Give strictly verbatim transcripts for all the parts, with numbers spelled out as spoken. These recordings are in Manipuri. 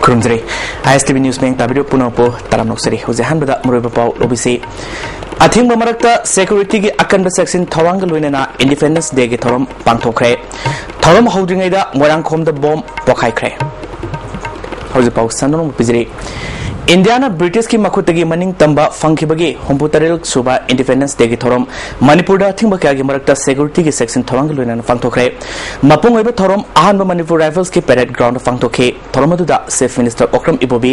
ꯈꯨꯔꯨꯝꯖꯔꯤ꯫ ꯑꯥꯏ ꯑꯦꯁ ꯇꯤ ꯚꯤ ꯅ꯭ꯌꯨꯁ ꯃꯌꯦꯡ ꯇꯥꯕꯤꯔꯤꯕ ꯄꯨꯝꯅꯃꯛꯄꯨ ꯇꯔꯥꯝꯅ ꯑꯣꯛꯆꯔꯤ꯫ ꯍꯧꯖꯤꯛ ꯑꯍꯥꯟꯕꯗ ꯃꯔꯨꯑꯣꯏꯕ ꯄꯥꯎ ꯂꯧꯕꯤꯁꯤ꯫ ꯑꯊꯤꯡꯕ ꯃꯔꯛꯇ ꯁꯦꯀ꯭ꯌꯨꯔꯤꯇꯤꯒꯤ ꯑꯀꯟꯕ ꯆꯦꯛꯁꯤꯟ ꯊꯧꯔꯥꯡꯒ ꯂꯣꯏꯅꯅ ꯏꯟꯗꯤꯄꯦꯟꯗꯦꯟꯁ ꯗꯦꯒꯤ ꯊꯧꯔꯝ ꯄꯥꯡꯊꯣꯛꯈ꯭ꯔꯦ꯫ ꯊꯧꯔꯝ ꯍꯧꯗ꯭ꯔꯤꯉꯩꯗ ꯃꯣꯏꯔꯥꯡꯈꯣꯝꯗ ꯕꯣꯝ ꯄꯣꯈꯥꯏꯈ꯭ꯔꯦ꯫ ꯍꯧꯖꯤꯛ ꯄꯥꯎ ꯁꯟꯗꯣꯛꯅ ꯄꯤꯖꯔꯤ꯫ ꯏꯟꯗꯤꯌꯥꯅ ꯕ꯭ꯔꯤꯇꯤꯁꯀꯤ ꯃꯈꯨꯠꯇꯒꯤ ꯃꯅꯤꯡ ꯇꯝꯕ ꯐꯪꯈꯤꯕꯒꯤ ꯍꯨꯝꯐꯨꯇꯔꯦꯠ ꯁꯨꯕ ꯏꯟꯗꯤꯄꯦꯟꯗꯦꯟꯁ ꯗꯦꯒꯤ ꯊꯧꯔꯝ ꯃꯅꯤꯄꯨꯔꯗ ꯑꯊꯤꯡꯕ ꯀꯌꯥꯒꯤ ꯃꯔꯛꯇ ꯁꯦꯀ꯭ꯌꯨꯔꯤꯇꯤꯒꯤ ꯆꯦꯛꯁꯤꯟ ꯊꯧꯔꯥꯡꯒ ꯂꯣꯏꯅꯅ ꯄꯥꯡꯊꯣꯛꯈ꯭ꯔꯦ꯫ ꯃꯄꯨꯡ ꯑꯣꯏꯕ ꯊꯧꯔꯝ ꯑꯍꯥꯟꯕ ꯃꯅꯤꯄꯨꯔ ꯔꯥꯏꯐꯜꯁꯀꯤ ꯄꯦꯔꯦꯗ ꯒ꯭ꯔꯥꯎꯟꯗ ꯄꯥꯡꯊꯣꯛꯈꯤ꯫ ꯊꯧꯔꯝ ꯑꯗꯨꯗ chief minister Okram Ibobi,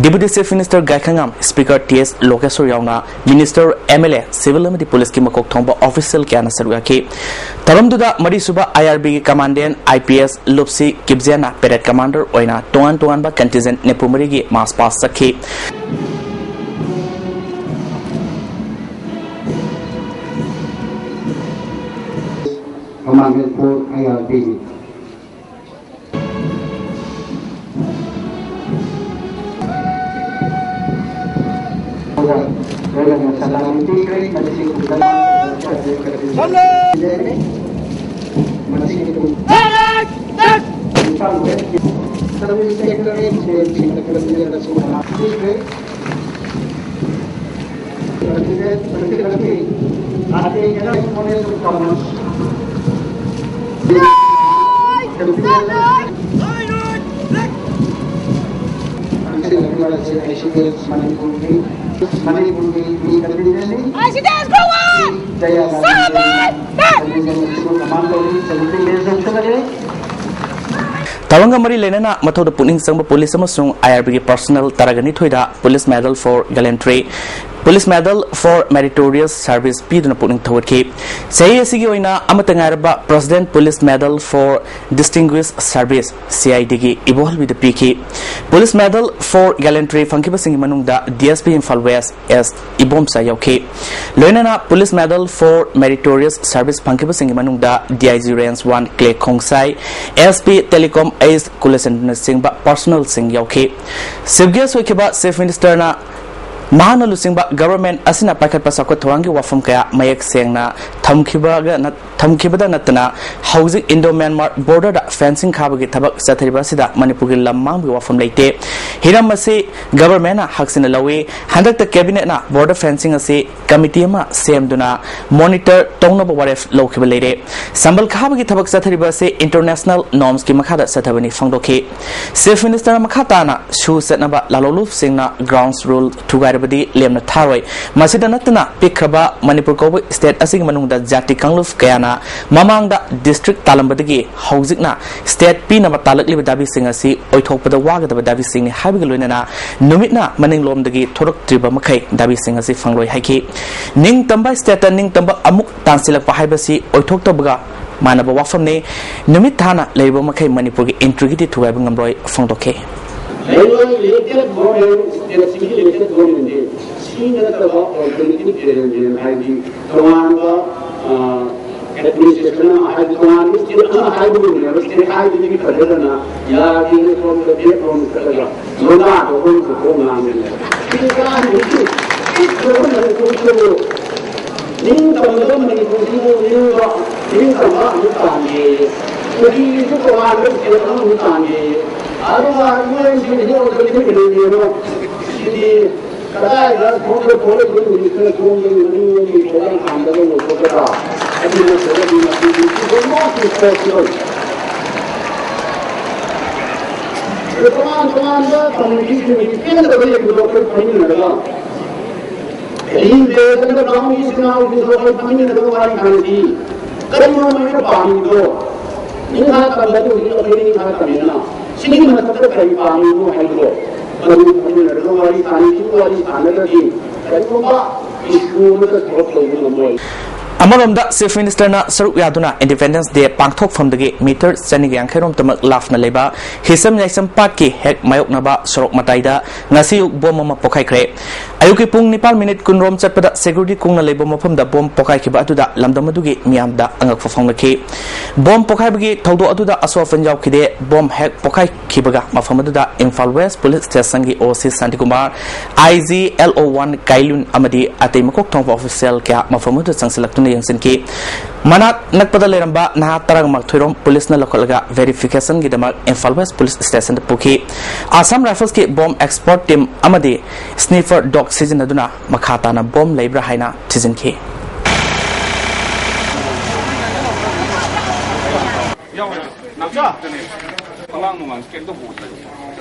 deputy chief minister Gaikhangam, speaker T S Lokeshwar ꯌꯥꯎꯅ minister, M L A, civil ꯑꯃꯗꯤ ꯄꯨꯂꯤꯁꯀꯤ ꯃꯀꯣꯛ ꯊꯣꯡꯕ ꯑꯣꯐꯤꯁꯤꯌꯦꯜ ꯀꯌꯥꯅ ꯁꯔꯨꯛ ꯌꯥꯈꯤ꯫ ꯊꯧꯔꯝꯗꯨꯗ ꯃꯔꯤꯁꯨꯕ ꯑꯥꯏ ꯑꯥꯔ ꯕꯤꯒꯤ commandant I P S Lupsi ꯀꯤꯞꯖꯦꯟꯅ ꯄꯦꯔꯦꯗ ꯀꯃꯥꯟꯗꯔ ꯑꯣꯏꯅ ꯇꯣꯉꯥꯟ ꯇꯣꯉꯥꯟꯕ ꯀꯟꯇꯤꯟꯖꯦꯟꯠ ꯅꯤꯐꯨ ꯃꯔꯤꯒꯤ ꯃꯥꯔꯆ ꯄꯥꯁ ꯆꯠꯈꯤ꯫ Commandant four I R B. ꯊꯧꯔꯝꯒ ꯃꯔꯤ ꯂꯩꯅꯅ ꯃꯊꯧꯗ ꯄꯨꯛꯅꯤꯡ ꯆꯪꯕ ꯄꯨꯂꯤꯁ ꯑꯃꯁꯨꯡ ꯑꯥꯏ ꯑꯥꯔ ꯕꯤꯒꯤ ꯄꯔꯁꯣꯅꯦꯜ ꯇꯔꯥꯒ ꯅꯤꯊꯣꯏꯗ Police Medal for Gallantry, Police Medal for Meritorious Service ꯄꯤꯗꯨꯅ ꯄꯨꯛꯅꯤꯡ ꯊꯧꯒꯠꯈꯤ꯫ ꯆꯍꯤ ꯑꯁꯤꯒꯤ ꯑꯣꯏꯅ ꯑꯃꯠꯇ ꯉꯥꯏꯔꯕ President Police Medal for Distinguished Service, C I ꯗꯤꯒꯤ ꯏꯕꯣꯍꯜꯕꯤꯗ ꯄꯤꯈꯤ꯫ Police Medal for Gallantry ꯐꯪꯈꯤꯕꯁꯤꯡꯒꯤ ꯃꯅꯨꯡꯗ D S P Imphal west ꯑꯦꯁ ꯏꯕꯣꯝꯆꯥ ꯌꯥꯎꯈꯤ꯫ ꯂꯣꯏꯅꯅ Police Medal for Meritorious Service ꯐꯪꯈꯤꯕꯁꯤꯡꯒꯤ ꯃꯅꯨꯡꯗ D I G Range one Kle Khongsai, S P Telecom H ꯀꯨꯂꯆꯟꯗ꯭ꯔꯅꯆꯤꯡꯕ ꯄꯔꯁꯣꯅꯦꯜꯁꯤꯡ ꯌꯥꯎꯈꯤ꯫ ꯆꯤꯐ ꯒꯦꯁ ꯑꯣꯏꯈꯤꯕ ꯆꯤꯐ ꯃꯤꯅꯤꯁꯇꯔꯅ ꯃꯍꯥꯛꯅ ꯂꯨꯆꯤꯡꯕ ꯒꯚꯔꯟꯃꯦꯟꯠ ꯑꯁꯤꯅ ꯄꯥꯏꯈꯠꯄ ꯆꯥꯎꯈꯠ ꯊꯧꯔꯥꯡꯒꯤ ꯋꯥꯐꯝ ꯀꯌꯥ ꯃꯌꯦꯛ ꯁꯦꯡꯅ ꯊꯝꯈꯤꯕꯒ ꯅꯠ-, ꯊꯝꯈꯤꯕꯗ ꯅꯠꯇꯅ ꯍꯧꯖꯤꯛ ꯏꯟꯗꯣ ꯃ꯭ꯌꯥꯟꯃꯥꯔ ꯕꯣꯔꯗꯔꯗ ꯐꯦꯟꯁꯤꯡ ꯈꯥꯕꯒꯤ ꯊꯕꯛ ꯆꯠꯊꯔꯤꯕ ꯑꯁꯤꯗ ꯃꯅꯤꯄꯨꯔꯒꯤ ꯂꯝ ꯃꯥꯡꯕꯒꯤ ꯋꯥꯐꯝ ꯂꯩꯇꯦ꯫ ꯍꯤꯔꯝ ꯑꯁꯤ ꯒꯚꯔꯟꯃꯦꯟꯠꯅ ꯍꯛꯆꯤꯟꯅ ꯂꯧꯏ꯫ ꯍꯟꯗꯛꯇ ꯀꯦꯕꯤꯅꯦꯠꯅ ꯕꯣꯔꯗꯔ ꯐꯦꯟꯁꯤꯡ ꯑꯁꯤ ꯀꯃꯤꯇꯤ ꯑꯃ ꯁꯦꯝꯗꯨꯅ ꯃꯣꯅꯤꯇꯔ ꯇꯧꯅꯕ ꯋꯥꯔꯦꯞ ꯂꯧꯈꯤꯕ ꯂꯩꯔꯦ꯫ ꯁꯝꯕꯜ ꯈꯥꯕꯒꯤ ꯊꯕꯛ ꯆꯠꯊꯔꯤꯕ ꯑꯁꯤ ꯏꯟꯇꯔꯅꯦꯁꯅꯦꯜ ꯅꯣꯔꯝꯁꯀꯤ ꯃꯈꯥꯗ ꯆꯠꯊꯕꯅꯤ ꯐꯣꯡꯗꯣꯛꯈꯤ꯫ ꯆꯤꯐ ꯃꯤꯅꯤꯁꯇꯔꯅ ꯃꯈꯥ ꯇꯥꯅ ꯁꯨ ꯆꯠꯅꯕ ꯂꯥꯂꯣꯡꯂꯨꯞꯁꯤꯡꯅ ꯒ꯭ꯔꯥꯎꯟꯁ ꯔꯨꯜ ꯊꯨꯒꯥꯏꯔꯕꯗꯤ ꯂꯦꯝꯅ ꯊꯥꯔꯣꯏ꯫ ꯃꯁꯤꯗ ꯅꯠꯇꯅ ꯄꯤꯛꯈ꯭ꯔꯕ ꯃꯅꯤꯄꯨꯔ ꯀꯧꯕ ꯁ꯭ꯇꯦꯠ ꯑꯁꯤꯒꯤ ꯃꯅꯨꯡꯗ ꯖꯥꯇꯤ ꯀꯥꯡꯂꯨꯞ ꯀꯌꯥꯅ ꯃꯃꯥꯡꯗ ꯗꯤꯁꯇ꯭ꯔꯤꯛ ꯇꯥꯜꯂꯝꯕꯗꯒꯤ ꯍꯧꯖꯤꯛꯅ ꯁ꯭ꯇꯦꯠ ꯄꯤꯅꯕ ꯇꯥꯜꯂꯛꯂꯤꯕ ꯗꯥꯕꯤꯁꯤꯡ ꯑꯁꯤ ꯑꯣꯏꯊꯣꯛꯄꯗ ꯋꯥꯒꯗꯕ ꯗꯥꯕꯤꯁꯤꯡꯅꯤ ꯍꯥꯏꯕꯒ ꯂꯣꯏꯅꯅ ꯅꯨꯃꯤꯠꯅ ꯃꯅꯤꯡꯂꯣꯝꯗꯒꯤ ꯊꯣꯔꯛꯇ꯭ꯔꯤꯕ ꯃꯈꯩ ꯗꯥꯕꯤꯁꯤꯡ ꯑꯁꯤ ꯐꯪꯂꯣꯏ ꯍꯥꯏꯈꯤ꯫ ꯅꯤꯡꯇꯝꯕ ꯁ꯭ꯇꯦꯠꯇ ꯅꯤꯡꯇꯝꯕ ꯑꯃꯨꯛ ꯇꯥꯟꯁꯤꯜꯂꯛꯄ ꯍꯥꯏꯕꯁꯤ ꯑꯣꯏꯊꯣꯛꯇꯕꯒ ꯃꯥꯟꯅꯕ ꯋꯥꯐꯝꯅꯤ꯫ ꯅꯨꯃꯤꯠ ꯊꯥꯅ ꯂꯩꯔꯤꯕ ꯃꯈꯩ ꯃꯅꯤꯄꯨꯔꯒꯤ ꯏꯟꯇ꯭ꯔꯤꯒ꯭ꯔꯤꯇꯤ ꯊꯨꯒꯥꯏꯕ ꯉꯝꯂꯣꯏ ꯐꯣꯡꯗꯣꯛꯈꯤ꯫ ꯂꯩꯉꯥꯛ elected government, state ꯑꯁꯤꯒꯤ elected government ꯁꯤ ꯅꯠꯇꯕ alternative arrangement ꯍꯥꯏꯗꯤ ꯇꯣꯉꯥꯟꯕ, ꯑ, administration ꯑꯃ ꯍꯥꯏꯗꯤ ꯇꯣꯉꯥꯟꯕ state ꯑꯃ ꯍꯥꯏꯕꯒꯨꯝꯕꯅꯦꯕ꯫ State ꯍꯥꯏꯕꯗꯒꯤ ꯐꯖꯗꯅ ꯌꯥꯗꯦꯅ ꯁꯣꯝꯗ background ꯆꯠꯂꯒ ꯂꯣꯟꯗꯥꯗꯣ ꯑꯩꯈꯣꯏꯅ ꯈꯣꯡ ꯉꯥꯡꯕꯅꯦꯕ꯫ ꯁꯤ ꯀꯗꯥꯏꯗꯒꯤ ꯄꯤꯛꯈ꯭ꯔꯕ ꯃꯅꯤꯄꯨꯔꯁꯤꯕꯨ ꯅꯤꯡꯇꯝꯕ ꯃꯅꯤꯄꯨꯔꯁꯤꯕꯨ ꯅꯤꯡꯕ, ꯅꯤꯡꯇꯝꯕ ꯑꯃꯨꯛ ꯇꯥꯟꯒꯦ, ꯀꯔꯤꯁꯨ ꯇꯣꯉꯥꯟꯕ state ꯑꯃꯃꯨꯛ ꯇꯥꯟꯒꯦ꯫ ꯑꯗꯨꯒ ꯌꯨ ꯑꯦꯟ ꯁꯤꯗꯁꯨ ꯑꯣꯏꯕ ꯂꯤꯃꯤꯠ ꯂꯩꯌꯦꯕ꯫ ꯁꯤꯗꯤ ꯀꯗꯥꯏꯗ ꯊꯣꯛꯂ ꯊꯣꯛꯂ ꯌꯨꯝ ꯃꯤꯅꯤꯁꯇꯔ ꯊꯣꯡꯗꯒꯤ ꯃꯅꯤꯡꯂꯣꯝꯒꯤ ꯊꯣꯛꯂ ꯊꯥꯡꯗꯕ ꯂꯣꯏꯊꯣꯛꯀꯗ꯭ꯔꯥ? ꯑꯗꯨ ꯅꯠꯇ꯭ꯔꯒꯗꯤ ꯃꯁꯤꯗꯤ ꯁꯤꯗ ꯃꯥꯒꯤ ꯄꯣꯠꯁꯤꯗ ꯇꯣꯉꯥꯟ ꯇꯣꯉꯥꯟꯕ ꯀꯝꯃꯨꯅꯤꯇꯤꯁꯤꯡꯒꯤ ꯄꯦꯟꯗꯕ ꯂꯩꯕꯗꯣ ꯑꯩꯈꯣꯏ ꯐꯝꯃꯤꯟꯅꯔꯒ ꯍꯤꯡꯗꯦ ꯍꯥꯏꯗꯅ ꯀꯥꯡꯕꯨꯒꯤ ꯏꯆꯤꯟ ꯏꯅꯥꯎꯁꯤꯡꯗꯣ ꯑꯩꯈꯣꯏ ꯐꯝꯃꯤꯟꯅꯔꯒ ꯋꯥꯔꯤ ꯁꯥꯟꯅꯁꯤ꯫ ꯀꯔꯤꯅꯣ ꯃꯣꯏꯅ ꯄꯥꯝꯃꯤꯗꯣ? ꯅꯤꯡꯈꯥ ꯇꯝꯕꯗꯤ ꯍꯧꯖꯤꯛ ꯑꯩꯈꯣꯏ ꯅꯤꯡꯈꯥ ꯇꯝꯃꯤꯗꯅ ꯁꯤꯒꯤ ꯃꯊꯛꯇ ꯀꯔꯤ ꯄꯥꯝꯃꯤꯅꯣ ꯍꯥꯏꯕꯗꯣ ꯃꯗꯨ ꯐꯝꯃꯤꯟꯅꯔꯒ ꯋꯥꯔꯤ ꯁꯥꯟꯅꯁꯤ꯫ ꯋꯥꯔꯤ ꯁꯥꯟꯅꯗ꯭ꯔꯗꯤ ꯀꯔꯤꯒꯨꯝꯕ ꯏꯁꯨ ꯑꯃꯠꯇ ꯊꯕꯛ ꯇꯧꯕ ꯉꯝꯃꯣꯏ꯫ ꯑꯃꯔꯣꯝꯗ ꯆꯤꯐ ꯃꯤꯅꯤꯁꯇꯔꯅ ꯁꯔꯨꯛ ꯌꯥꯗꯨꯅ ꯏꯟꯗꯤꯄꯦꯟꯗꯦꯟꯁ ꯗꯦ ꯄꯥꯡꯊꯣꯛꯐꯝꯗꯒꯤ ꯃꯤꯇꯔ ꯆꯅꯤꯒ ꯌꯥꯡꯈꯩ ꯔꯣꯝꯇꯃꯛ ꯂꯥꯞꯅ ꯂꯩꯕ ꯍꯤꯁꯝ ꯌꯥꯏꯁꯝ ꯄꯥꯠꯀꯤ ꯍꯦꯛ ꯃꯥꯌꯣꯛꯅꯕ ꯁꯣꯔꯣꯛ ꯃꯇꯥꯏꯗ ꯉꯁꯤ ꯑꯌꯨꯛ ꯕꯣꯝ ꯑꯃ ꯄꯣꯈꯥꯏꯈ꯭ꯔꯦ꯫ ꯑꯌꯨꯛꯀꯤ ꯄꯨꯡ ꯅꯤꯄꯥꯟ ꯃꯤꯅꯤꯠ ꯀꯨꯟ ꯔꯣꯝ ꯆꯠꯄꯗ ꯁꯦꯀ꯭ꯌꯨꯔꯤꯇꯤ ꯀꯨꯡꯅ ꯂꯩꯕ ꯃꯐꯝꯗ ꯕꯣꯝ ꯄꯣꯈꯥꯏꯈꯤꯕ ꯑꯗꯨꯗ ꯂꯝꯗꯝ ꯑꯗꯨꯒꯤ ꯃꯤꯌꯥꯝꯗ ꯑꯉꯛꯄ ꯐꯣꯡꯂꯛꯈꯤ꯫ ꯕꯣꯝ ꯄꯣꯈꯥꯏꯕꯒꯤ ꯊꯧꯗꯣꯛ ꯑꯗꯨꯗ ꯑꯁꯣꯛ ꯑꯄꯟ ꯌꯥꯎꯈꯤꯗꯦ꯫ ꯕꯣꯝ ꯍꯦꯛ ꯄꯣꯈꯥꯏꯈꯤꯕꯒ ꯃꯐꯝ ꯑꯗꯨꯗ ꯏꯝꯐꯥꯜ ꯋꯦꯁ ꯄꯨꯂꯤꯁ ꯁ꯭ꯇꯦꯁꯟꯒꯤ ꯑꯣ ꯁꯤ ꯁꯥꯟꯇꯤꯀꯨꯃꯥꯔ, ꯑꯥꯏ ꯖꯤ ꯑꯦꯜ ꯑꯣ ꯋꯥꯟ ꯀꯥꯏꯂꯨꯟ ꯑꯃꯗꯤ ꯑꯇꯩ ꯃꯀꯣꯛ ꯊꯣꯡꯕ ꯑꯣꯐꯤꯁꯤꯌꯦꯜ ꯀꯌꯥ ꯃꯐꯝ ꯑꯗꯨꯗ ꯆꯪꯁꯤꯜꯂꯛꯇꯨꯅ ꯌꯦꯡꯁꯤꯟꯈꯤ꯫ ꯃꯅꯥꯛ ꯅꯛꯄꯗ ꯂꯩꯔꯝꯕ ꯅꯍꯥ ꯇꯔꯥꯃꯥꯊꯣꯏ ꯔꯣꯝ ꯄꯨꯂꯤꯁꯅ ꯂꯧꯈꯠꯂꯒ verification ꯒꯤꯗꯃꯛ ꯏꯝꯐꯥꯜ ꯋꯦꯁ ꯄꯨꯂꯤꯁ ꯁ꯭ꯇꯦꯁꯟꯗ ꯄꯨꯈꯤ꯫ ꯑꯁꯥꯝ ꯔꯥꯏꯐꯜꯁꯀꯤ ꯕꯣꯝ ꯑꯦꯛꯁꯄꯔꯠ ꯇꯤꯝ ꯑꯃꯗꯤ ꯁ꯭ꯅꯤꯐꯔ ꯗꯣꯒ ꯁꯤꯖꯤꯟꯅꯗꯨꯅ ꯃꯈꯥ ꯇꯥꯅ ꯕꯣꯝ ꯂꯩꯕ꯭ꯔꯥ ꯍꯥꯏꯅ ꯊꯤꯖꯤꯟꯈꯤ꯫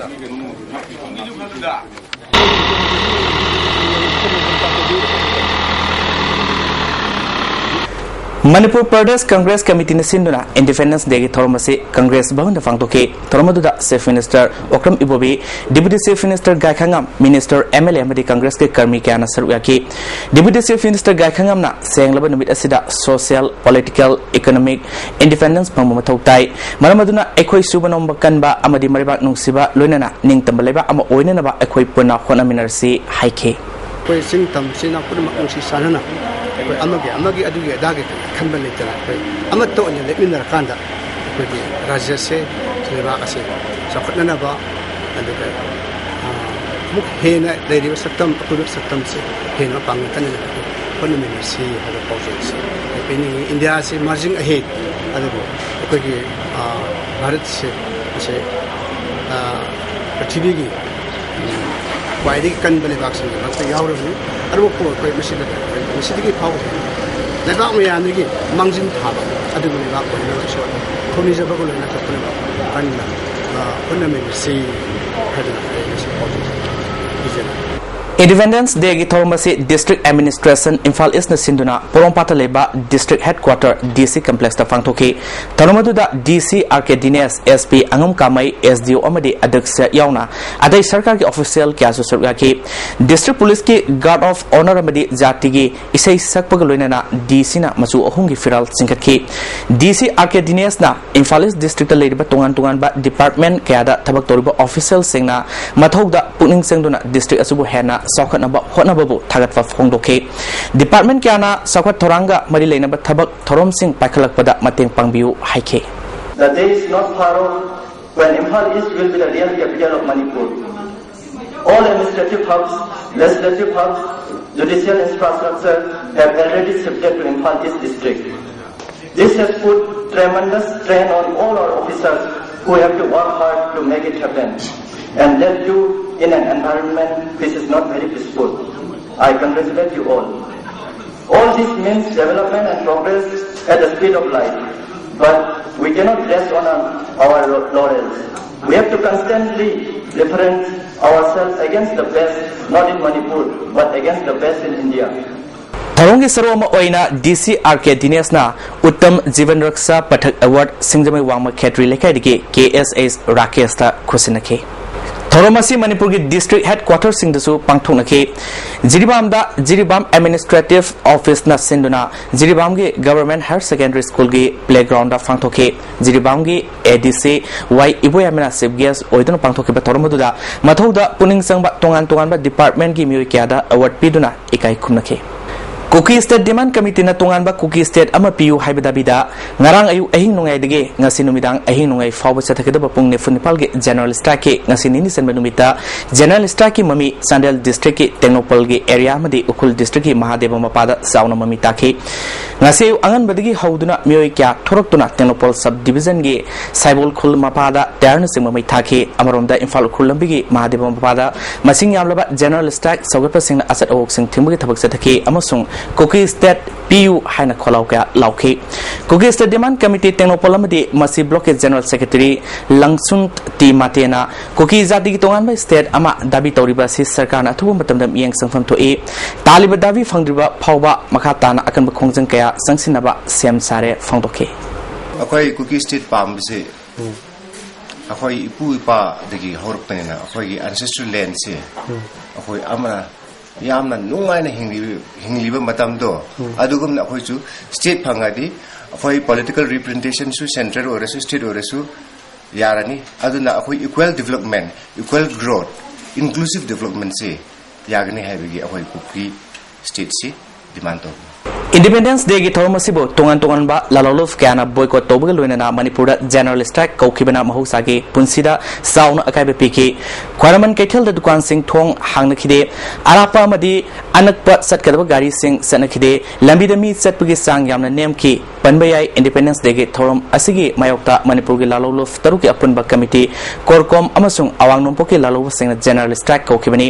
ꯃꯅꯤꯄꯨꯔ ꯄ꯭ꯔꯗꯦꯁ ꯀꯪꯒ꯭ꯔꯦꯁ ꯀꯃꯤꯇꯤꯅ ꯁꯤꯟꯗꯨꯅ ꯏꯟꯗꯤꯄꯦꯟꯗꯦꯟꯁ ꯗꯦꯒꯤ ꯊꯧꯔꯝ ꯑꯁꯤ ꯀꯪꯒ꯭ꯔꯦꯁ ꯚꯕꯟꯗ ꯄꯥꯡꯊꯣꯛꯈꯤ꯫ ꯊꯧꯔꯝ ꯑꯗꯨꯗ chief minister Okram Ibobi, deputy chief minister Gaikhangam, minister, M L A ꯑꯃꯗꯤ ꯀꯪꯒ꯭ꯔꯦꯁꯀꯤ ꯀꯔꯃꯤ ꯀꯌꯥꯅ ꯁꯔꯨꯛ ꯌꯥꯈꯤ꯫ ꯗꯤꯄ꯭ꯌꯨꯇꯤ ꯆꯤꯐ ꯃꯤꯅꯤꯁꯇꯔ ꯒꯥꯏꯈꯉꯝꯅ ꯁꯦꯡꯂꯕ ꯅꯨꯃꯤꯠ ꯑꯁꯤꯗ ꯁꯣꯁꯤꯌꯦꯜ, ꯄꯣꯂꯤꯇꯤꯀꯦꯜ, ꯏꯀꯣꯅꯣꯃꯤꯛ ꯏꯟꯗꯤꯄꯦꯟꯗꯦꯟꯁ ꯐꯪꯕ ꯃꯊꯧ ꯇꯥꯏ꯫ ꯃꯔꯝ ꯑꯗꯨꯅ ꯑꯩꯈꯣꯏ ꯁꯨꯕ ꯅꯣꯝꯕ ꯀꯟꯕ ꯑꯃꯗꯤ ꯃꯔꯩꯕꯥꯛ ꯅꯨꯡꯁꯤꯕ ꯂꯣꯏꯅꯅ ꯅꯤꯡꯇꯝꯕ ꯂꯩꯕꯥꯛ ꯑꯃ ꯑꯣꯏꯅꯅꯕ ꯑꯩꯈꯣꯏ ꯄꯨꯟꯅ ꯍꯣꯠꯅꯃꯤꯟꯅꯔꯁꯤ ꯍꯥꯏꯈꯤ꯫ ꯑꯩꯈꯣꯏ ꯆꯤꯡ ꯇꯝ ꯏꯆꯤꯟ ꯏꯅꯥꯎ ꯄꯨꯝꯅꯃꯛ ꯅꯨꯡꯁꯤ ꯆꯥꯟꯅꯅ ꯑꯩꯈꯣꯏ ꯑꯃꯒꯤ ꯑꯃꯒꯤ ꯑꯗꯨꯒꯤ ꯑꯗꯥꯒꯤ ꯈꯟꯕ ꯂꯩꯇꯅ ꯑꯩꯈꯣꯏ ꯑꯃꯠꯇ ꯑꯣꯏꯅ ꯂꯦꯞꯃꯤꯟꯅꯔꯀꯥꯟꯗ ꯑꯩꯈꯣꯏꯒꯤ ꯔꯥꯖ꯭ꯌꯁꯦ, ꯂꯩꯕꯥꯛ ꯑꯁꯦ ꯆꯥꯎꯈꯠꯅꯅꯕ, ꯑꯗꯨꯒ, ꯑ, ꯑꯃꯨꯛ ꯍꯦꯟꯅ ꯂꯩꯔꯤꯕ ꯁꯛꯇꯝ, ꯑꯀꯣꯏꯕ ꯁꯛꯇꯝꯁꯦ ꯍꯦꯟꯅ ꯃꯄꯥꯡꯒꯜ ꯀꯟꯅ ꯍꯣꯠꯅꯃꯤꯟꯅꯁꯤ ꯍꯥꯏꯕ ꯄꯥꯎꯖꯦꯜꯁꯦ ꯑꯩ ꯄꯤꯅꯤꯡꯉꯤ꯫ ꯏꯟꯗꯤꯌꯥꯁꯤ emerging ahead, ꯑꯗꯨꯕꯨ ꯑꯩꯈꯣꯏꯒꯤ, ꯑ, ꯚꯥꯔꯠꯁꯦ, ꯑꯁꯦ, ꯑ, ꯄ꯭ꯔꯤꯊꯤꯕꯤꯒꯤ ꯈ꯭ꯋꯥꯏꯗꯒꯤ ꯀꯟꯕ ꯂꯩꯕꯥꯛꯁꯤꯡꯒꯤ ꯃꯔꯛꯇ ꯌꯥꯎꯔꯕꯅꯤ꯫ ꯑꯗꯨꯕꯨ ꯑꯩꯈꯣꯏ ꯃꯁꯤꯗ, ꯃꯁꯤꯗꯒꯤ ꯐꯥꯎꯕ ꯍꯦꯟꯅ ꯂꯩꯕꯥꯛ ꯃꯌꯥꯝꯗꯒꯤ ꯃꯥꯡꯖꯤꯟ ꯊꯥꯕ ꯑꯗꯨꯒꯨꯝꯕ ꯂꯩꯕꯥꯛ ꯑꯣꯏꯅꯕ ꯏꯁꯣꯔꯗ ꯊꯧꯅꯤꯖꯕꯒ ꯂꯣꯏꯅꯅ ꯆꯠꯇꯨꯅ ꯀꯟꯅ, ꯑ, ꯍꯣꯠꯅꯃꯤꯟꯅꯁꯤ ꯍꯥꯏꯗꯨꯅ ꯑꯩ ꯉꯁꯤ ꯄꯥꯎꯖꯦꯜ ꯄꯤꯖꯔꯤ꯫ ꯏꯟꯗꯤꯄꯦꯟꯗꯦꯟꯁ ꯗꯦꯒꯤ ꯊꯧꯔꯝ ꯑꯁꯤ ꯗꯤꯁꯇ꯭ꯔꯤꯛ ꯑꯦꯗꯃꯤꯅꯤꯁꯇ꯭ꯔꯦꯁꯟ ꯏꯝꯐꯥꯜ ꯏꯁꯅ ꯁꯤꯟꯗꯨꯅ ꯄꯣꯔꯣꯝꯄꯥꯠꯇ ꯂꯩꯕ ꯗꯤꯁꯇ꯭ꯔꯤꯛ ꯍꯦꯗꯀ꯭ꯋꯥꯇꯔ ꯗꯤ ꯁꯤ ꯀꯝꯄ꯭ꯂꯦꯛꯁꯇ ꯄꯥꯡꯊꯣꯛꯈꯤ꯫ ꯊꯧꯔꯝ ꯑꯗꯨꯗ ꯗꯤ ꯁꯤ ꯑꯥꯔ ꯀꯦ ꯗꯤꯅꯦꯁ, ꯑꯦꯁ ꯄꯤ ꯑꯉꯝ ꯀꯥꯃꯩ, ꯑꯦꯁ ꯗꯤ ꯑꯣ ꯑꯃꯗꯤ ꯑꯗ꯭ꯌꯛꯁ ꯌꯥꯎꯅ ꯑꯇꯩ ꯁꯔꯀꯥꯔꯒꯤ ꯑꯣꯐꯤꯁꯤꯌꯦꯜ ꯀꯌꯥꯁꯨ ꯁꯔꯨꯛ ꯌꯥꯈꯤ꯫ ꯗꯤꯁꯇ꯭ꯔꯤꯛ ꯄꯨꯂꯤꯁꯀꯤ ꯒꯥꯔꯗ ꯑꯣꯐ ꯑꯣꯅꯔ ꯑꯃꯗꯤ ꯖꯥꯇꯤꯒꯤ ꯏꯁꯩ ꯁꯛꯄꯒ ꯂꯣꯏꯅꯅ ꯗꯤ ꯁꯤꯅ ꯃꯆꯨ ꯑꯍꯨꯝꯒꯤ ꯐꯤꯔꯥꯜ ꯆꯤꯡꯈꯠꯈꯤ꯫ ꯗꯤ ꯁꯤ ꯑꯥꯔ ꯀꯦ ꯗꯤꯅꯦꯁꯅ ꯏꯝꯐꯥꯜ ꯏꯁ ꯗꯤꯁꯇ꯭ꯔꯤꯛꯇ ꯂꯩꯔꯤꯕ ꯇꯣꯉꯥꯟ ꯇꯣꯉꯥꯟꯕ ꯗꯤꯄꯥꯔꯠꯃꯦꯟ ꯀꯌꯥꯗ ꯊꯕꯛ ꯇꯧꯔꯤꯕ ꯑꯣꯐꯤꯁꯤꯌꯦꯜꯁꯤꯡꯅ ꯃꯊꯧꯗ ꯄꯨꯛꯅꯤꯡ ꯆꯪꯗꯨꯅ ꯗꯤꯁꯇ꯭ꯔꯤꯛ ꯑꯁꯤꯕꯨ ꯍꯦꯟꯅ ꯆꯥꯎꯈꯠꯅꯕ ꯍꯣꯠꯅꯕꯕꯨ ꯊꯥꯒꯠꯄ ꯐꯣꯡꯗꯣꯛꯈꯤ꯫ ꯗꯤꯄꯥꯔꯠꯃꯦꯟ ꯀꯌꯥꯅ ꯆꯥꯎꯈꯠ ꯊꯧꯔꯥꯡꯒ ꯃꯔꯤ ꯂꯩꯅꯕ ꯊꯕꯛ ꯊꯧꯔꯝꯁꯤꯡ ꯄꯥꯏꯈꯠꯂꯛꯄꯗ ꯃꯇꯦꯡ ꯄꯥꯡꯕꯤꯌꯨ ꯍꯥꯏꯈꯤ꯫ The day is not far off when Imphal East will be the real capital of Manipur. All administrative hubs, legislative hubs, Judicial infrastructure have already shifted to Imphal East district. This has put tremendous strain on all our officers who have to work hard to make it happen and led you in an environment which is not very peaceful. I congratulate you all. All this means development and progress at the speed of light, but we cannot rest on our, our laurels. We have to constantly reference ourselves against the best, not in Manipur, but against the best in India. ꯊꯧꯔꯝꯒꯤ ꯁꯔꯨꯛ ꯑꯃ ꯑꯣꯏꯅ ꯗꯤ ꯁꯤ ꯑꯥꯔ ꯀꯦ ꯗꯤꯅꯦꯁꯅ ꯎꯠꯇꯝ ꯖꯤꯕꯟ ꯔꯛꯁꯥ ꯄꯊꯛ ꯑꯦꯋꯥꯔꯗ ꯁꯤꯡꯖꯃꯩ ꯋꯥꯡꯃ ꯈꯦꯇ꯭ꯔꯤ ꯂꯩꯀꯥꯏꯗꯒꯤ ꯀꯦ ꯑꯦꯁ ꯑꯦꯁ ꯔꯥꯀꯦꯁꯇ ꯈꯨꯠꯁꯤꯟꯅꯈꯤ꯫ ꯊꯧꯔꯝ ꯑꯁꯤ ꯃꯅꯤꯄꯨꯔꯒꯤ ꯗꯤꯁꯇ꯭ꯔꯤꯛ ꯍꯦꯗ ꯀ꯭ꯋꯥꯇꯔꯁꯤꯡꯗꯁꯨ ꯄꯥꯡꯊꯣꯛꯅꯈꯤ꯫ ꯖꯤꯔꯤꯕꯥꯝꯗ ꯖꯤꯔꯤꯕꯥꯝ ꯑꯦꯗꯃꯤꯅꯤꯁꯇ꯭ꯔꯦꯇꯤꯚ ꯑꯣꯐꯤꯁꯅ ꯁꯤꯟꯗꯨꯅ ꯖꯤꯔꯤꯕꯥꯝꯒꯤ ꯒꯚꯔꯟꯃꯦꯟꯠ ꯍꯥꯌꯔ ꯁꯦꯀꯦꯟꯗꯔꯤ ꯁ꯭ꯀꯨꯜꯒꯤ ꯄ꯭ꯂꯦꯒ꯭ꯔꯥꯎꯟꯗ ꯄꯥꯡꯊꯣꯛꯈꯤ꯫ ꯖꯤꯔꯤꯕꯥꯝꯒꯤ ꯑꯦ ꯗꯤ ꯁꯤ ꯋꯥꯏ ꯏꯕꯣꯌꯥꯃꯅ ꯆꯤꯐ ꯒꯦꯁ ꯑꯣꯏꯗꯨꯅ ꯄꯥꯡꯊꯣꯛꯈꯤꯕ ꯊꯧꯔꯝ ꯑꯗꯨꯗ ꯃꯊꯧꯗ ꯄꯨꯛꯅꯤꯡ ꯆꯪꯕ ꯇꯣꯉꯥꯟ ꯇꯣꯉꯥꯟꯕ ꯗꯤꯄꯥꯔꯠꯃꯦꯟꯠꯀꯤ ꯃꯤꯑꯣꯏ ꯀꯌꯥꯗ ꯑꯦꯋꯥꯔꯗ ꯄꯤꯗꯨꯅ ꯏꯀꯥꯏ ꯈꯨꯝꯅꯈꯤ꯫ ꯀꯨꯀꯤ ꯁ꯭ꯇꯦꯠ ꯗꯤꯃꯥꯟꯗ ꯀꯃꯤꯇꯤꯅ ꯇꯣꯉꯥꯟꯕ ꯀꯨꯀꯤ ꯁ꯭ꯇꯦꯠ ꯑꯃ ꯄꯤꯌꯨ ꯍꯥꯏꯕ ꯗꯥꯕꯤꯗ ꯉꯔꯥꯡ ꯑꯌꯨꯛ ꯑꯍꯤꯡ ꯅꯣꯡꯌꯥꯏꯗꯒꯤ ꯉꯁꯤ ꯅꯨꯃꯤꯗꯥꯡ ꯑꯍꯤꯡ ꯅꯣꯡꯌꯥꯏ ꯐꯥꯎꯕ ꯆꯠꯊꯒꯗꯕ ꯄꯨꯡ ꯅꯤꯐꯨ ꯅꯤꯄꯥꯜꯒꯤ ꯖꯦꯅꯔꯦꯜ ꯁ꯭ꯇ꯭ꯔꯥꯏꯛꯀꯤ ꯉꯁꯤ ꯅꯤꯅꯤ ꯆꯟꯕ ꯅꯨꯃꯤꯠꯇ ꯖꯦꯅꯔꯦꯜ ꯁ꯭ꯇ꯭ꯔꯥꯏꯛꯀꯤ ꯃꯃꯤ ꯆꯥꯟꯗꯦꯜ ꯗꯤꯁꯇ꯭ꯔꯤꯛꯀꯤ ꯇꯦꯡꯅꯧꯄꯜꯒꯤ ꯑꯦꯔꯤꯌꯥ ꯑꯃꯗꯤ ꯎꯈ꯭ꯔꯨꯜ ꯗꯤꯁꯇ꯭ꯔꯤꯛꯀꯤ ꯃꯍꯥꯗꯦꯕ ꯃꯄꯥꯗ ꯆꯥꯎꯅ ꯃꯃꯤ ꯇꯥꯈꯤ꯫ ꯉꯁꯤ ꯑꯌꯨꯛ ꯑꯉꯟꯕꯗꯒꯤ ꯍꯧꯗꯨꯅ ꯃꯤꯑꯣꯏ ꯀꯌꯥ ꯊꯣꯔꯛꯇꯨꯅ ꯇꯦꯡꯅꯧꯄꯜ ꯁꯕ ꯗꯤꯚꯤꯖꯟꯒꯤ ꯁꯥꯏꯕꯣꯜ ꯈꯨꯜ ꯃꯄꯥꯗ ꯇꯌꯥꯔꯅꯆꯤꯡꯕ ꯃꯩ ꯊꯥꯈꯤ꯫ ꯑꯃꯔꯣꯝꯗ ꯏꯝꯐꯥꯜ ꯎꯈ꯭ꯔꯨꯜ ꯂꯝꯕꯤꯒꯤ ꯃꯍꯥꯗꯦꯕ ꯃꯄꯥꯗ ꯃꯁꯤꯡ ꯌꯥꯝꯂꯕ ꯖꯦꯅꯔꯦꯜ ꯁ꯭ꯇ꯭ꯔꯥꯏꯛ ꯁꯧꯒꯠꯄꯁꯤꯡꯅ ꯑꯆꯠ ꯑꯋꯣꯛꯁꯤꯡ ꯊꯤꯡꯕꯒꯤ ꯊꯕꯛ ꯆꯠꯊꯈꯤ ꯑꯃꯁꯨꯡ ꯀꯨꯀꯤ ꯁ꯭ꯇꯦꯠ ꯄꯤꯌꯨ ꯍꯥꯏꯅ ꯈꯣꯜꯂꯥꯎ ꯀꯌꯥ ꯂꯥꯎꯈꯤ꯫ ꯀꯨꯀꯤ ꯁ꯭ꯇꯦꯠ ꯗꯤꯃꯥꯟꯗ ꯀꯃꯤꯇꯤ ꯇꯦꯡꯅꯧꯄꯜ ꯑꯃꯗꯤ ꯃꯁꯤ ꯕ꯭ꯂꯣꯛꯀꯤ ꯖꯦꯅꯔꯦꯜ ꯁꯦꯀ꯭ꯔꯦꯇꯔꯤ ꯂꯪꯁꯨꯟ ꯇꯤ ꯃꯥꯇꯦꯅ ꯀꯨꯀꯤ ꯖꯥꯇꯤꯒꯤ ꯇꯣꯉꯥꯟꯕ ꯁ꯭ꯇꯦꯠ ꯑꯃ ꯗꯥꯕꯤ ꯇꯧꯔꯤꯕ ꯑꯁꯤ ꯁꯔꯀꯥꯔꯅ ꯑꯊꯨꯕ ꯃꯇꯝꯗ ꯃꯤꯠꯌꯦꯡ ꯆꯪꯐꯝ ꯊꯣꯛꯏ꯫ ꯇꯥꯜꯂꯤꯕ ꯗꯥꯕꯤ ꯐꯪꯗ꯭ꯔꯤꯕ ꯐꯥꯎꯕ ꯃꯈꯥ ꯇꯥꯅ ꯑꯀꯟꯕ ꯈꯣꯡꯖꯪ ꯀꯌꯥ ꯆꯪꯁꯤꯟꯅꯕ ꯁꯦꯝ ꯁꯥꯔꯦ ꯐꯣꯡꯗꯣꯛꯈꯤ꯫ ꯑꯩꯈꯣꯏ ꯀꯨꯀꯤ ꯁ꯭ꯇꯦꯠ ꯄꯥꯝꯕꯁꯦ ꯑꯩꯈꯣꯏ ꯏꯄꯨ ꯏꯄꯥꯗꯒꯤ ꯍꯧꯔꯛꯄꯅꯤꯅ ꯑꯩꯈꯣꯏꯒꯤ ꯑꯦꯟꯁꯦꯁꯇ꯭ꯔꯦꯜ ꯂꯦꯟꯁꯦ ꯑꯩꯈꯣꯏ ꯑꯃꯅ ꯌꯥꯝꯅ ꯅꯨꯡꯉꯥꯏꯅ ꯍꯤꯡꯂꯤꯕ, ꯍꯤꯡꯂꯤꯕ ꯃꯇꯝꯗꯣ ꯑꯗꯨꯒꯨꯝꯅ ꯑꯩꯈꯣꯏꯁꯨ ꯁ꯭ꯇꯦꯠ ꯐꯪꯉꯗꯤ ꯑꯩꯈꯣꯏ ꯄꯣꯂꯤꯇꯤꯀꯦꯜ ꯔꯤꯄ꯭ꯔꯖꯦꯟꯇꯦꯁꯟꯁꯨ ꯁꯦꯟꯇ꯭ꯔꯦꯜ ꯑꯣꯏꯔꯁꯨ ꯁ꯭ꯇꯦꯠ ꯑꯣꯏꯔꯁꯨ ꯌꯥꯔꯅꯤ꯫ ꯑꯗꯨꯅ ꯑꯩꯈꯣꯏ equal development, equal growth, inclusive ꯗꯤꯕ꯭ꯂꯞꯃꯦꯟꯁꯦ ꯌꯥꯒꯅꯤ ꯍꯥꯏꯕꯒꯤ ꯑꯩꯈꯣꯏ ꯀꯨꯀꯤ ꯁ꯭ꯇꯦꯠꯁꯤ ꯗꯤꯃꯥꯟ ꯇꯧꯕꯅꯤ꯫ Independence Day ꯒꯤ ꯊꯧꯔꯝ ꯑꯁꯤꯕꯨ ꯇꯣꯉꯥꯟ ꯇꯣꯉꯥꯟꯕ ꯂꯥꯂꯣꯡꯂꯨꯞ ꯀꯌꯥꯅ boycott ꯇꯧꯕꯒ ꯂꯣꯏꯅꯅ ꯃꯅꯤꯄꯨꯔꯗ general strike ꯀꯧꯈꯤꯕꯅ ꯃꯍꯧꯁꯥꯒꯤ ꯄꯨꯟꯁꯤꯗ ꯆꯥꯎꯅ ꯑꯀꯥꯏꯕ ꯄꯤꯈꯤ꯫ ꯈ꯭ꯋꯥꯏꯔꯝꯕꯟ ꯀꯩꯊꯦꯜꯗ ꯗꯨꯀꯥꯟꯁꯤꯡ ꯊꯣꯡ ꯍꯥꯡꯅꯈꯤꯗꯦ꯫ ꯑꯔꯥꯞꯄ ꯑꯃꯗꯤ ꯑꯅꯛꯄ ꯆꯠꯀꯗꯕ ꯒꯥꯔꯤꯁꯤꯡ ꯆꯠꯅꯈꯤꯗꯦ꯫ ꯂꯝꯕꯤꯗ ꯃꯤ ꯆꯠꯄꯒꯤ ꯆꯥꯡ ꯌꯥꯝꯅ ꯅꯦꯝꯈꯤ꯫ ꯄꯟꯕ ꯌꯥꯏ, Independence Day ꯒꯤ ꯊꯧꯔꯝ ꯑꯁꯤꯒꯤ ꯃꯥꯌꯣꯛꯇ ꯃꯅꯤꯄꯨꯔꯒꯤ ꯂꯥꯂꯣꯡꯂꯨꯞ ꯇꯔꯨꯛꯀꯤ ꯑꯄꯨꯟꯕ committee, CORCOM ꯑꯃꯁꯨꯡ ꯑꯋꯥꯡ ꯅꯣꯡꯄꯣꯛꯀꯤ ꯂꯥꯂꯣꯡꯕꯁꯤꯡꯅ general strike ꯀꯧꯈꯤꯕꯅꯤ꯫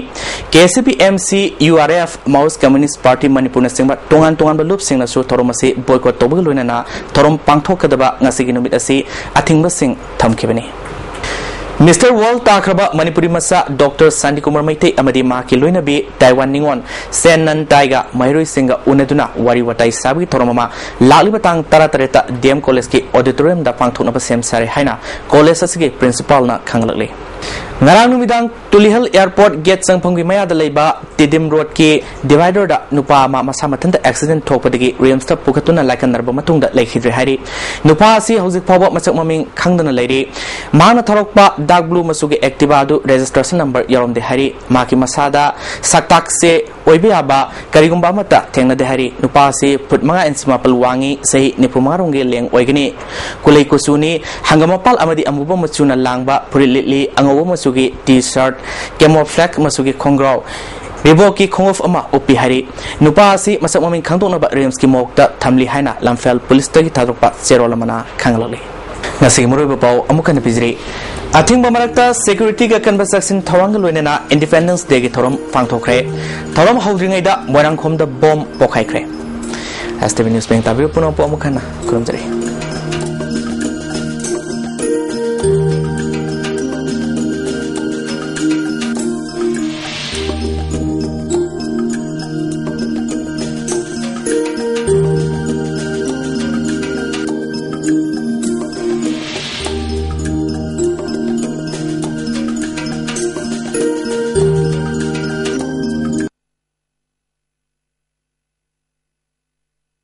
KCP, MC, URF, Maoist Communist Party ꯃꯅꯤꯄꯨꯔꯅꯆꯤꯡꯕ ꯇꯣꯉꯥꯟ ꯇꯣꯉꯥꯟꯕ ꯂꯨꯞꯁꯤꯡꯅꯁꯨ ꯊꯧꯔꯝ ꯑꯁꯤ boycott ꯇꯧꯕꯒ ꯂꯣꯏꯅꯅ ꯊꯧꯔꯝ ꯄꯥꯡꯊꯣꯛꯀꯗꯕ ꯉꯁꯤꯒꯤ ꯅꯨꯃꯤꯠ ꯑꯁꯤ ꯑꯊꯤꯡꯕꯁꯤꯡ ꯊꯝꯈꯤꯕꯅꯤ꯫ Mister World ꯇꯥꯈ꯭ꯔꯕ ꯃꯅꯤꯄꯨꯔꯤ ꯃꯆꯥ Doctor ꯁꯥꯟꯇꯤꯀꯨꯃꯥꯔ ꯃꯩꯇꯩ ꯑꯃꯗꯤ ꯃꯍꯥꯛꯀꯤ ꯂꯣꯏꯅꯕꯤ ꯇꯥꯏꯋꯥꯟ ꯅꯤꯉꯣꯜ ꯁꯦꯟ ꯅꯟ ꯇꯥꯏꯒ ꯃꯍꯩꯔꯣꯏꯁꯤꯡꯒ ꯎꯅꯗꯨꯅ ꯋꯥꯔꯤ ꯋꯥꯇꯥꯏ ꯁꯥꯕꯒꯤ ꯊꯧꯔꯝ ꯑꯃ ꯂꯥꯛꯂꯤꯕ ꯇꯥꯡ ꯇꯔꯥꯇꯔꯦꯠꯇ DM College ꯀꯤ auditorium ꯗ ꯄꯥꯡꯊꯣꯛꯅꯕ ꯁꯦꯝ ꯁꯥꯔꯦ ꯍꯥꯏꯅ college ꯑꯁꯤꯒꯤ principal ꯅ ꯈꯪꯂꯛꯂꯤ꯫ ꯉꯔꯥꯡ ꯅꯨꯃꯤꯗꯥꯡ ꯇꯨꯂꯤꯍꯜ airport gate ꯆꯪꯐꯝꯒꯤ ꯃꯌꯥꯗ ꯂꯩꯕ ꯇꯤꯗꯤꯝ road ꯀꯤ divider ꯗ ꯅꯨꯄꯥ ꯑꯃ ꯃꯁꯥ ꯃꯊꯟꯇ accident ꯊꯣꯛꯄꯗꯒꯤ RIMS ꯇ ꯄꯨꯈꯠꯇꯨꯅ ꯂꯥꯏꯀꯠꯅꯔꯕ ꯃꯇꯨꯡꯗ ꯂꯩꯈꯤꯗ꯭ꯔꯦ ꯍꯥꯏꯔꯤ꯫ ꯅꯨꯄꯥ ꯑꯁꯤ ꯍꯧꯖꯤꯛ ꯐꯥꯎꯕ ꯃꯁꯛ ꯃꯃꯤꯡ ꯈꯪꯗꯅ ꯂꯩꯔꯤ꯫ ꯃꯍꯥꯛꯅ ꯊꯧꯔꯛꯄ dark blue ꯃꯆꯨꯒꯤ Activa ꯑꯗꯨ registration number ꯌꯥꯎꯔꯝꯗꯦ ꯍꯥꯏꯔꯤ꯫ ꯃꯍꯥꯛꯀꯤ ꯃꯁꯥꯗ ꯁꯛꯇꯥꯛꯁꯦ ꯑꯣꯏꯕ ꯌꯥꯕ ꯀꯔꯤꯒꯨꯝꯕ ꯑꯃꯠꯇ ꯊꯦꯡꯅꯗꯦ ꯍꯥꯏꯔꯤ꯫ ꯅꯨꯄꯥ ꯑꯁꯤ ꯐꯨꯠ ꯃꯉꯥ ꯏꯟꯆ ꯃꯥꯄꯜ ꯋꯥꯡꯉꯤ, ꯆꯍꯤ ꯅꯤꯐꯨ ꯃꯉꯥ ꯔꯣꯝꯒꯤ ꯂꯦꯡ ꯑꯣꯏꯒꯅꯤ꯫ ꯀꯨꯂꯩ ꯀꯨꯆꯨꯅꯤ, ꯍꯪꯒꯥꯝ ꯃꯄꯥꯜ ꯑꯃꯗꯤ ꯑꯃꯨꯕ ꯃꯆꯨꯅ ꯂꯥꯡꯕ ꯐꯨꯔꯤꯠ ꯂꯤꯠꯂꯤ, ꯑꯉꯧꯕ ꯃꯆꯨꯒꯤ T-shirt, camouflage ꯃꯆꯨꯒꯤ ꯈꯣꯡꯒ꯭ꯔꯥꯎ, Reebok ꯀꯤ ꯈꯣꯡꯎꯞ ꯑꯃ ꯎꯞꯄꯤ ꯍꯥꯏꯔꯤ꯫ ꯅꯨꯄꯥ ꯑꯁꯤ ꯃꯁꯛ ꯃꯃꯤꯡ ꯈꯪꯗꯣꯛꯅꯕ RIMS ꯀꯤ morgue ꯇ ꯊꯝꯂꯤ ꯍꯥꯏꯅ ꯂꯝꯐꯦꯜ police ꯇꯒꯤ ꯊꯥꯗꯣꯔꯛꯄ ꯆꯦꯔꯣꯜ ꯑꯃꯅ ꯈꯪꯍꯜꯂꯛꯂꯤ꯫ ꯉꯁꯤꯒꯤ ꯃꯔꯨꯑꯣꯏꯕ ꯄꯥꯎ ꯑꯃꯨꯛ ꯍꯟꯅ ꯄꯤꯖꯔꯤ꯫ ꯑꯊꯤꯡꯕ ꯃꯔꯛꯇ security ꯒ ꯀꯟꯕ ꯆꯥꯛꯁꯤꯟ ꯊꯧꯔꯥꯡꯒ ꯂꯣꯏꯅꯅ Independence Day ꯒꯤ ꯊꯧꯔꯝ ꯄꯥꯡꯊꯣꯛꯈ꯭ꯔꯦ꯫ ꯊꯧꯔꯝ ꯍꯧꯗ꯭ꯔꯤꯉꯩꯗ ꯃꯣꯏꯔꯥꯡꯈꯣꯝꯗ bomb ꯄꯣꯈꯥꯏꯈ꯭ꯔꯦ꯫ STV News ꯄꯦꯡ ꯇꯥꯕꯤꯕ ꯄꯨꯝꯅꯃꯛꯄꯨ ꯑꯃꯨꯛ ꯍꯟꯅ ꯈꯨꯔꯨꯝꯖꯔꯤ꯫